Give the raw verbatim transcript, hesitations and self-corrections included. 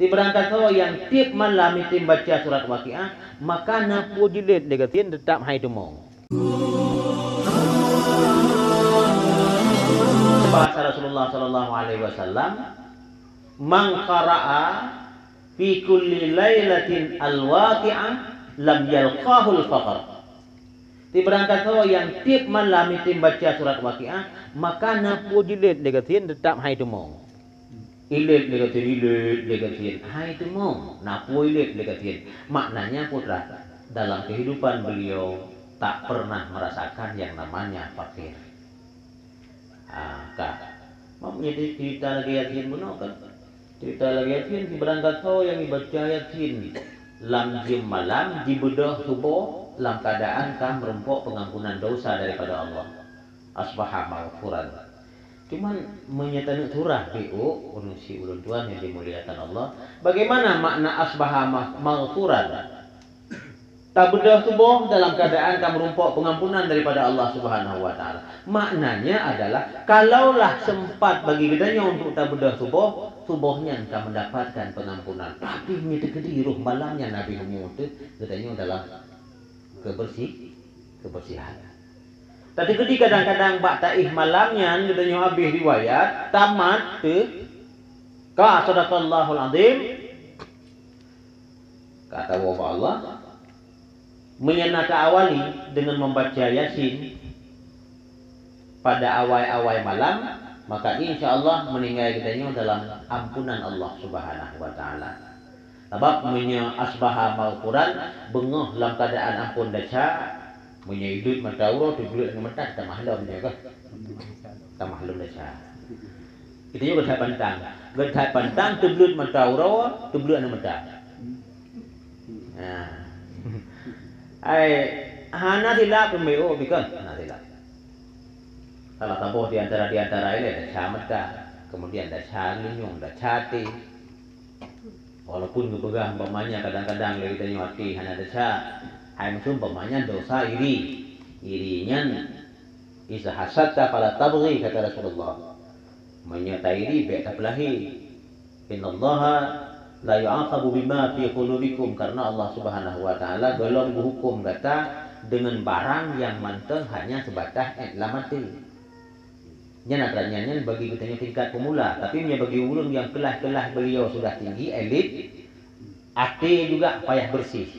Sibarang gasoe nyang tieb malam item baca surat Waqiah, maka na peue jilét lé gasien teutap han iteumong. Bahasa Rasulullah sallallahu alaihi wasallam, "Man qara'a fi kulli lailatin al-Waqiah lam yalqahul faqr." Sibarang gasoe nyang tieb malam item baca surat Waqiah, maka na peue jilét lé gasien teutap han iteumong. Ilét lé gasien, ilét lé gasien, han iteumong. Na peue ilét lé gasien? Maknanya, putra, dalam kehidupan beliau tak pernah merasakan yang namanya fakir. Ah, ka. Mak, meunyoe cerita lagèe Yasin bunoe kan? Cerita lagèe Yasin, sibarang gasoe nyang ibaca Yasin lam jeuem malam, jibeudôh suboh lam keuadaan ka meurumpok pengampunan dosa daripada Allah. Asbaha maghfuran. Cuman, meunyoe taneuk surah, B O, ureueng syiek ulôn tuan nyang dimuliakan Allah, bagaimana makna asbaha ma-, maghfuran? Tabeudôh suboh dalam keuadaan ka meurumpok pengampunan daripada Allah Subhanahu wa Ta'ala. Maknanya adalah, kalaulah sempat bagi geutanyoe untuk tabeudôh suboh, suboh nyan ka mendapatkan pengampunan. Tapi meunyoe teukeudi roh malam nyan habéh umu teuh, geutanyoe dalam kebersih-, kebersihan. Tapi teukeudi kadang-kadang bak taéh malam nyan geutanyoe habéh riwayat, tamat teuh, ka sadaqallahul azim, ka tawoe bak Allah. Meunyoe na taawali deungon membaca Yasin pada awai-awai malam, maka insya Allah meuninggai geutanyoe dalam ampunan Allah Subhanahu wa Ta'ala. Sabab meunyoe asbaha maghfuran, beungoh lam keuadaan amphon desya, meunyoe idop mata uroe, teubleuet ngon mata, tamah lom nyoe kah? Tamah lom desya. Geutanyoe geuthai pantang. Geuthai pantang, teubleuet mata uroe, teubleuet ngon mata. Nah. Ai, hana silap peumiôh bikon, hana silap. Salah saboh di antara, di antara ilèe desya mata, kemudian desya geulinyueng, desya até. Walaupun geupeugah umpamanya kadang-kadang lé geutanyoe até hana desya, hai maksud umpamanya dosa iri. Iri nyan, "Iza hasadta fala tabghi," kata Rasulullah. Meunyoe tairi, bèk tapeulahé. "Innallaha la yu'aqabu bima fi qulubikum," karena Allah Subhanahu wa Ta'ala gohlom geuhuköm gata deungon barang nyang mantong hanya seubatas èt lam até. Nyan atra nyan, nyan bagi geutanyoe tingkat pemula, tapi meunyoe bagi ureueng nyang kelas-kelas beliau sudah tinggi, elit, até juga payah bersih.